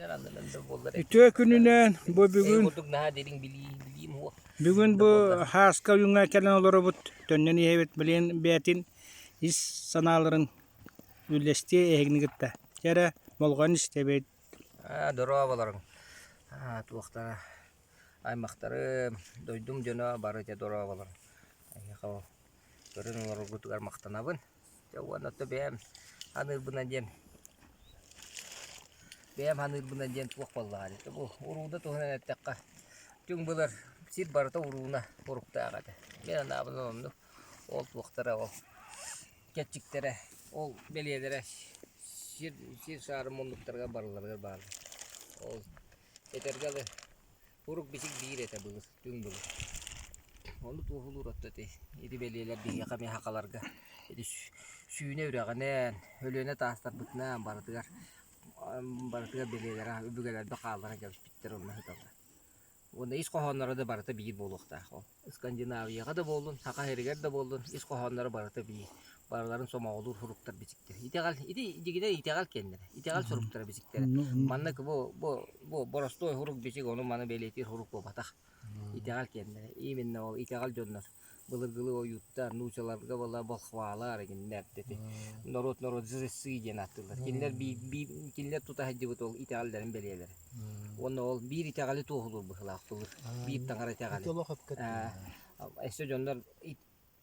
Үтүө күнүнэн бу бүгүн бүгүн бу Һааска ойууҥҥа кэлэн олоробут, төннөн иһэбит билигин бэйэтин ис санааларын үллэстиэ эһигини кытта. Чэ эрэ, болҕойон истэбит. Дорооболоруҥ туохтара аймахтарым, дойдум дьоно бары дьэ дорооболоруҥ. Эһиэхэ көрөн олороргутугар махтанабын. Дьэ уонна то бэйэм аныырбынан диэн бэйэм аныырбынан диэн туох буоллаҕа дии. Бу урууда туһунан эттэххэ, түҥ былыр сир барыта урууна уруктаах этэ. Мин анаабынан оннук ол туохтара ол кэрчиктэрэ, ол бэлиэлэрэ сир сир саарын муннуктарыгар барыларыгар бааллар. Ол этэргэ дылы Урук бичик биир этэ былыр, түҥ былыр. Ону туоһулуур отто ити ити бэлиэлэр биһиэхэ эмиэ сахаларга ити сүүнэ үрэҕинэн, Өлүөнэ таастарбытынан барытыгар барытыгар бэлиэлэрэ өбүгэлэрбит хаалларан кэбиспиттэр онно сыталлар. Уонна ис хоһоонноро да барыта биир буолуохтаах ол. Скандинавияҕа да буоллун, Саха сиригэр да буоллун, ис хоһоонноро барыта биир. Барыларын сомоҕолуур суруктар бичиктэр. Итэҕэл, ити дьиҥинэн итэҕэл киэннэрэ, итэҕэл суруктара бичиктэрэ. Маннык бу, бу, бу боростуой сурук бичик ону маны бэлиэтиир сурук буолбатах. Итэҕэл киэннэрэ. Именно ол итэҕэл дьоннор былыргылыы ойууттар, нуучаларга буолла волхвалар игиннэр ити норуот норуот жрецы диэн ааттыыллар. Кинилэр биир, биир, кинилэр тута сылдьыбыт ол итэҕэллэрин бэлиэлэрэ. Уонна ол биир итэҕэли туоһулуур быһыылаах былыр. Биир таҥара итэҕэли. Өссө дьоннор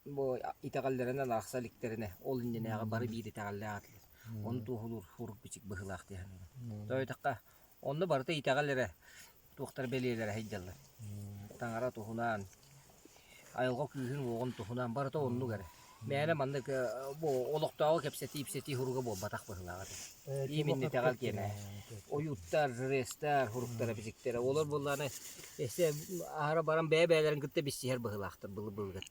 бу итэҕэллэринэн арахса иликтэринэ, ол иннинээҕи бары биир итэҕэллээх этилэр. Ону туоһулуур сурук-бичик быһыылаах дии саныыбын. Тоҕо диэтэххэ, онно барыта итэҕэл эрэ туохтар бэлиэлэрэ сылдьаллар. Таҥара туһунан, айылҕа күүһүн-уоҕун туһунан барыта оннук эрэ. Мээнэ маннык бу олохтооҕу кэпсэтии-ипсэтии суруга буолбатах быһыылаах этэ. Именно итэҕэл киэнэ. Ойууттар, жрецтэр суруктара, бичиктэрэ. Олор буоллаҕына эссе аһара баран бэйэ-бэйэлэрин кытта билсиһэр быһыылаахтар былыр-былыргы.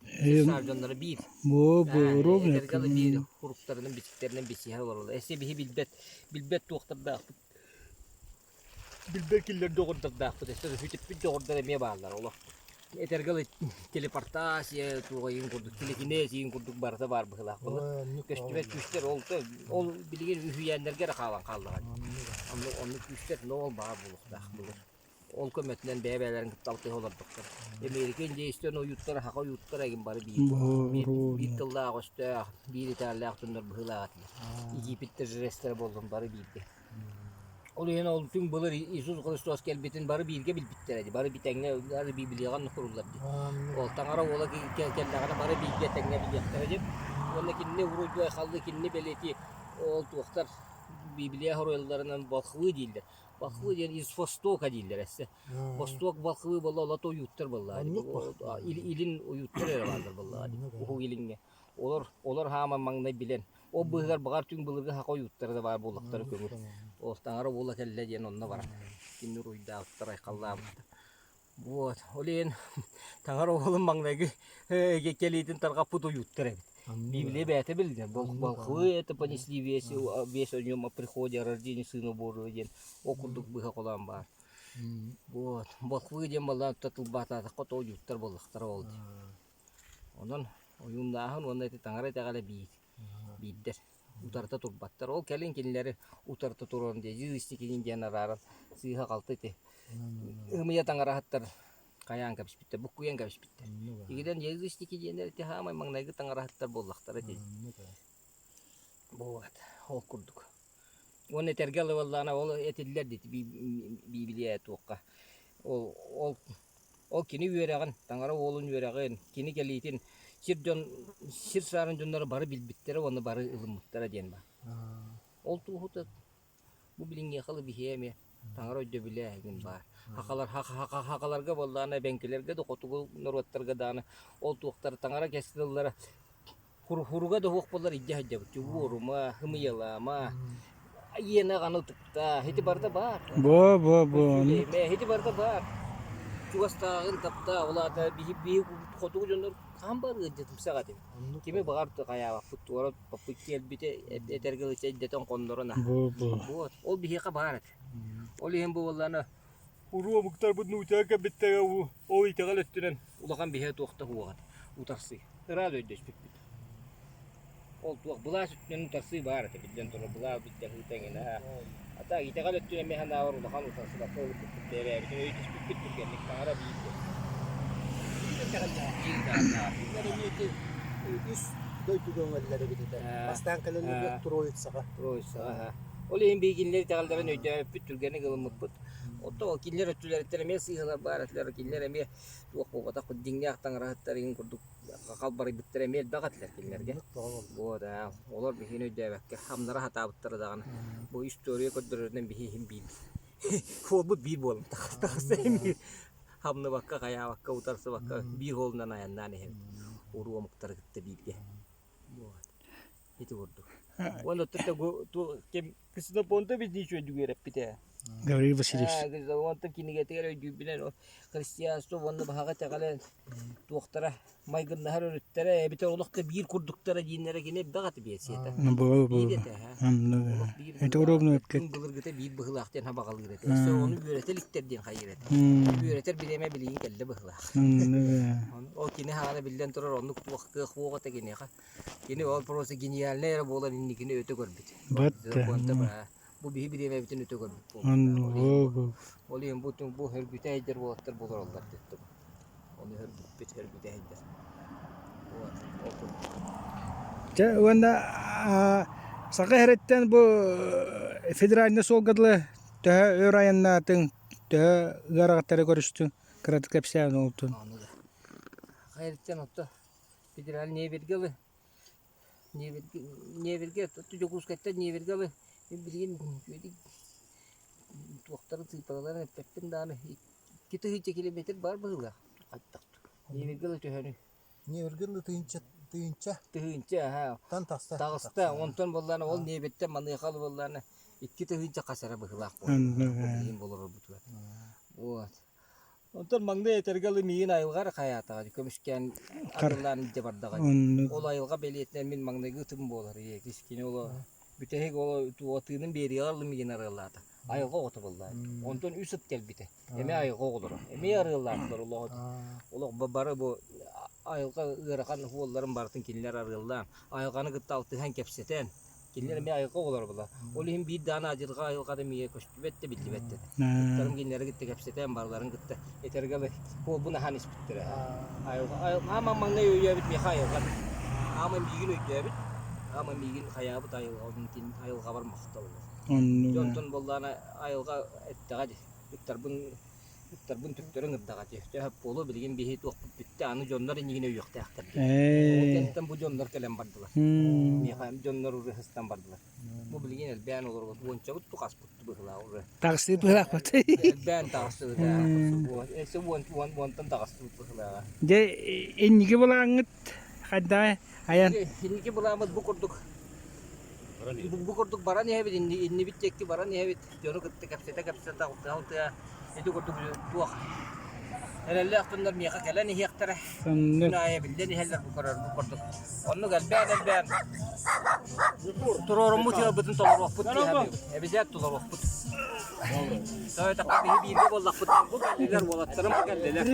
Саар дьонноро биир. Этэргэ дылы биир суруктарынан, бичиктэринэн билсиһэр олороллор. Эссе биһи билбэт билбэт туохтардаахпыт. Билбэт кинилэр доҕордордоохпут, өссө сүтүппүт доҕордор эмиэ бааллар олох. Этэргэ дылы телепортация туох иһин курдук, телекинез иһин курдук барыта баар быһыылаах былыр. Көстүбэт күүстэр ол ол билигин үһүйээннэргэ эрэ хаалан хааллаҕа дии. Оннук оннук күүстэр но ол баар буолуохтаах былыр. Ол көмөтүнэн бэйэ-бэйэлэрин кытта алтыһа олордохтор. Эмиэрикэ индейстэрин ойууттара, саха ойууттара игин бары биир. Биир, биир тыллаах өстөөх, биир итэҕэллээх дьоннор быһыылаах этилэр. Египеттэр жрецтэрэ буоллун бары бииргэ. Ол иһин ол түҥ былыр Иисус Христос кэлбитин бары бииргэ билбиттэрэ дии, бары тэҥҥэ бары Библияҕа суруллар дии. Ол Таҥара уола кэллэҕинэ бары бииргэ тэҥҥэ билиэхтэрэ дии. Уонна кинини уруйдуу айхаллыы кинини бэлиэтии ол туохтар Библия хоруйалларынан волхвы дииллэр. Волхвы диэн из Востока дииллэр өссө. Восток волхвы буолла олото ойууттар буоллаҕа дии. Илин ойууттар эрэ бааллар буоллаҕа дии. Уһук Илиҥҥэ. Олор олор хааман маҥнай билэн Ол быыһыгар баҕар түҥ былыргы саха ойууттара да баар буоллахтара көҥүл. Ол таҥара уола кэллэ диэн онно баран кинини уруйдаабыттар, айхаллаабыттар. Вот, ол иһин таҥара уолун маҥнайгы кэлиитин тарҕаппыт ойууттар эбит. Библия бэйэтэ биллэр. Волхвы это понесли весь, весь о нем о приходе, о рождении Сына Божьего диэн ол курдук быһа холоон баар. Вот, волхвы диэн баллаан тылбаатаатахха то ойууттар буоллахтара ол дии. Онон ойууннааһын уонна ити таҥара итэҕэлэ биир биирдэр утарыта турбаттар. Ол кэлин кинилэри утарыта туран дии язычникини диэн арааран сыыһа-халты ити ымыйа таҥараһыттар хайаан кэбиспиттэр, буккуйан кэбиспиттэр. Игирэн язычники диэннэр ити хаамай маҥнайгы таҥараһыттар буоллахтара дии. Вот, ол курдук. Уонна этэргэ ылыллаҕына ол этиллэр дии Библия туохха. Ол ол Ол кини үөрэҕин, Таҥара уолун үөрэҕин, кини кэлиитин сир дьон сир саарын дьонноро бары билбиттэрэ уонна бары ылыммыттара диэн баар. Ол туоһута бу билиҥҥиэхэ дылы биһиэ эмиэ Таҥара өйдөбүлэ эҥин баар. Хахалар хахаларга буоллаҕына эбэҥкилэргэ да хотугу норуоттарга даҕаны ол туохтара Таҥара кэс тыллара Хуруга да суох буоллар илдьэ сылдьабыт. Уорума, ымыйалаама, иэнэ аҕаны ытыктаа. Ити барыта баар. Бо бо бо. Ити барыта баар. Чугастааҕын таптаа, ол аата биһи биһи хотугу дьоннор хаһан баар ыалдьытымсах этим. Кими баҕар хайаабаппыт, туора туппаппыт киэлбити этэргэ дылы чэйдэтэн хоннорон аһа. Бо бо. Вот, ол биһиэхэ баар этэ. Ол иһин бу буоллаҕына Уруу омуктарбыт нууччаҕа кэлбиттэрэ ол итэҕэл өттүнэн улахан биһиэ туох да суоҕа утарсыы. Ыраах өйдөспүппүт. Ол туох былаас өттүнэн утарсыы баар этэ биллэн турар былаас былдьаһыыта эҥинэ. Ата итэҕэл өттүнэн эмиэ санаабар улахан утарсыбакка ылбыппыт бэйэбитин өйдөспүппүт түргэнник таҥара биир диэн. Биир итэҕэллээх. Биир итэҕэллээх. Кинилэр эмиэ ити үс дойдуга өҥөллөр эбит этэ. Бастаан кэлэллэригэр Троицаҕа. Троицаҕа. Ол иһин биһиги кинилэр итэҕэллэрин өйдөөбүппүт, түргэнник ылыммыппыт. Оттон ол кинилэр өттүлэриттэн эмиэ сыыһалар баар этилэр, кинилэр эмиэ туох буолбатах дьиҥнээх таҥараһыттар иһин курдук халбарыйбыттара эмиэ элбэх этилэр кинилэргэ. Вот, олор биһигини өйдөөбөккө хамнара сатаабыттара даҕаны бу история көрдөрөрүнэн биһи иһин биир буолбут биир буолан таҕыста биир хамныбакка хайаабакка утарсыбакка биир уолунан айаннаан иһэбит уруу омуктары кытта бииргэ вот ити курдук уонна ким Ксенофонтов ничего үөрэппитэ Гаврил Васильевич. Онтон кинигэтигэр өйдүүрбүнэн христианство уонна баһаҕа итэҕэлэ туохтара майгыннаһар өрүттэрэ эбэтэр олох да биир курдуктара дииннэрэ кини элбэх этэ биэсийэтэ. Биир этэ. Олох биир Это ровно Түҥ былыргыта биир быһыылаах диэн хабаҕалыыр этэ. Өссө ону үөрэтэ иликтэр диэн хайыыр этэ. Үөрэтэр бириэмэ билигин кэллэ быһыылаах. Ол кини хаана биллэн турар оннук туох кыах уох этэ киниэхэ. Кини ол просто гениальнай эрэ буолан инникини өтө көрбүт. Бат. Бу биһи бириэмэбитин өтө көрбүт буолуохтаах. Ол иһин бу бу хөргүтэ эйдэр уолаттар буолараллар диэттим. Ону хөргүппүт хөргүтэ эйдэр. Вот, ол курдук. Дьэ уонна Саха сириттэн бу федеральнай суолга дылы төһө өр айаннаатыҥ, төһө ыарахаттары көрүстүҥ? Кыратык кэпсээн олтун. Ону да. Саха сириттэн отто федеральный Невергалы Невергэ Дьокуускайтан Невергэ ылы мин билигин туохтарын сыыппараларын эппэппин даҕаны 2000 километр баар быһыылаах хайдах Невергэ ылы төһөнүй Невергэ ылы тыһыынча тыһыынча тыһыынча аһаа тан таста таҕыста онтон буоллаана ол Невертэн маныаха ылы буоллаана 2000 хас эрэ быһыылаах буолла билигин болорорбутугар вот Онтон маҥнай этэргэ дылы миигин айылҕа эрэ хайаатаҕа көмүскээн арыллаан илдьэ бардаҕа дии. Ол айылҕа бэлиэтинэн мин маҥнайгы ытым буолар ийэ кини ол бүтэһик ол тыынын биэриэҕэр дылы миигин арыаллаата. Айылҕа оҕото буолла. Онтон үс ыт кэлбитэ. Эмиэ айылҕа оҕолоро. Эмиэ арыаллаатылар олох олох бары бу айылҕа ыарахан уолларын барытын кинилэр арыаллаан, айылҕаны кытта алтыһан кэпсэтэн, Кинилэр эмиэ айылҕа оҕолоро буолар. Ол иһин биир даҕаны адьырҕа айылҕата эмиэ көстүбэт да биллибэт да. Ыттарым кинилэри кытта кэпсэтэн, барыларын кытта этэргэ дылы буолбун аһаан испиттэрэ. Айылҕа, аама маҥнай өйөөбүт миэхэ айылҕа. Аама миигин өйдөөбүт, аама миигин хайаабыт айылҕа, айылҕабар махтал. Дьэ онтон буоллаҕына айылҕа эттэҕэ дии, ыттарбын Ыттарбын төттөрү ыҥырдаҕа дии. Төһө буолуо билигин биһи туохпут бүттэ, аны дьоннор иннигин өйүөхтээхтэр дии. Ол кэнниттэн бу дьоннор кэлэн бардылар. Миэхэ дьоннор уже сыстан бардылар. Бу билигин элбээн олоробут. Уончабыт тукаспыт быһылаах уже. Таҕыстыы быһылаахпыт. Элбээн таҕыстыбыт ээ. Өссө уон уон уонтан таҕыстыбыт быһылааҕа. Дьэ инники былааҥҥыт хайдаҕай айан? Инники былааммыт бу курдук бу курдук баран иһэбит, иннибит диэки баран иһэбит. Дьону кытта кэпсэтэ-кэпсэтэ алтыһа-алтыһа ити курдук туох эрэллээх дьоннор миэхэ кэлэн иһиэхтэрэ. Күн аайы биллэн иһэллэр бу көрөр бу курдук. Оннук элбээн-элбээн туруоруммут ыалбытын толоруохпут дии саныыбын. Эбизээт толоруохпут. Тоойотоххо биһи бииргэ буоллахпыт бу кэллилэр уолаттарым бу кэллилэр.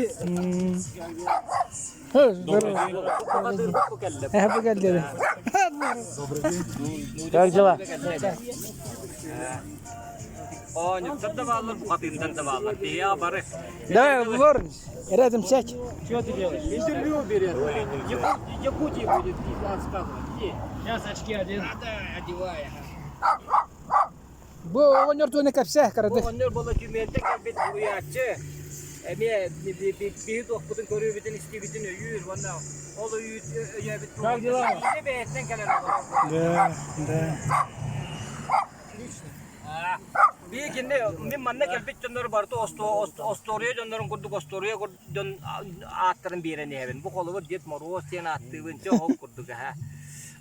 Бу кэллэ. Бу кэллилэр. Как дела? Оонньуктар да бааллар, бухатыындар да бааллар. Биһиэхэ бары. Да, Егор, рядом сядь. Что ты делаешь? Интервью берет. Якутии будет рассказывать. Сейчас очки одену. Да, одевай. Бу оҕонньор туона кэпсээ Бу оҕонньор буола Тюментэн кэлбит буруйааччы эмиэ биһи туохпутун көрүүбүтүн истибитин өйүүр уонна ол өйөөбүт туоһу бэйэтинэн кэлэн олорор. Да, да. Биһи кинини мин манна кэлбит дьоннору барыта остуоруйа дьоннорун курдук остуоруйа дьон ааттарын биэрэн иһэбин. Бу холобур Дед Мороз диэн ааттыыбын, чэ ол курдук аһа.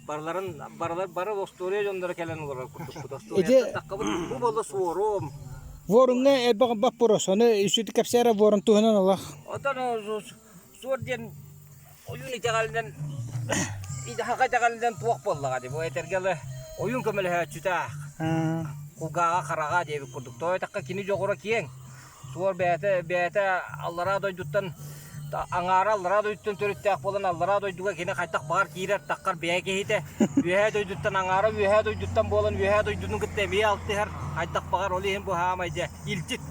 Барыларын барылар бары остуоруйа дьонноро кэлэн олорор курдукпут. Остуоруйаттан таххабыт бу буолла суорум. Воруҥҥа элбэх боппуруос, ону үсүтү кэпсээрэ ворон туһунан олох. Отон суор диэн ойуун итэҕэлинэн итэҕэ итэҕэлинэн туох буоллаҕа дии бу этэргэ дылы ойуун көмөлөһөөччүтэ кулгааҕа хараҕа диэбит курдук. Тоҕо диэтэххэ кини дьоҕура киэҥ. Суор бэйэтэ бэйэтэ аллараа дойдуттан Аҥаара аллараа дойдуттан төрүттээх буолан аллараа дойдуга кини хайдах баҕар киирэр таххар бэйэ киһитэ. Үөһээ дойдуттан аҥаара үөһээ дойдуттан буолан үөһээ дойдутун кытта эмиэ алтыһар. Хайдах баҕар ол иһин бу хаамай дьэ илдьит.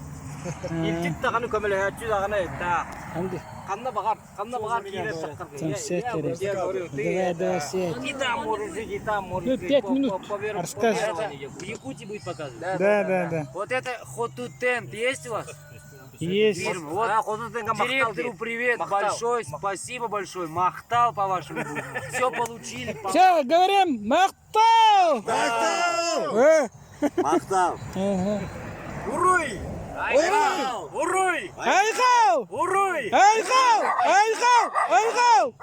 Илдьит даҕаны көмөлөһөөччү даҕаны да. Ханна баҕар, ханна баҕар киирэр таххар. Там сеть Я говорю, ты Давай, давай, сеть. И там можешь жить, и там можешь Ну, жить. пять По- минут. по- по веру- по Расскажи. верованию. В Якутии будет показывать. Да, да, да. Вот это Хотутент есть у вас? Есть. Фирма. Вот А, Хотутенга махтал директору дейт. привет Махтал. большой, спасибо большое. Махтал по-вашему. Все получили. Все, говорим, махтал! Махтал! Э, Махтал! ага. Уруй! Айхал! Уруй! Айхал! Уруй! Айхал! Айхал! Айхал!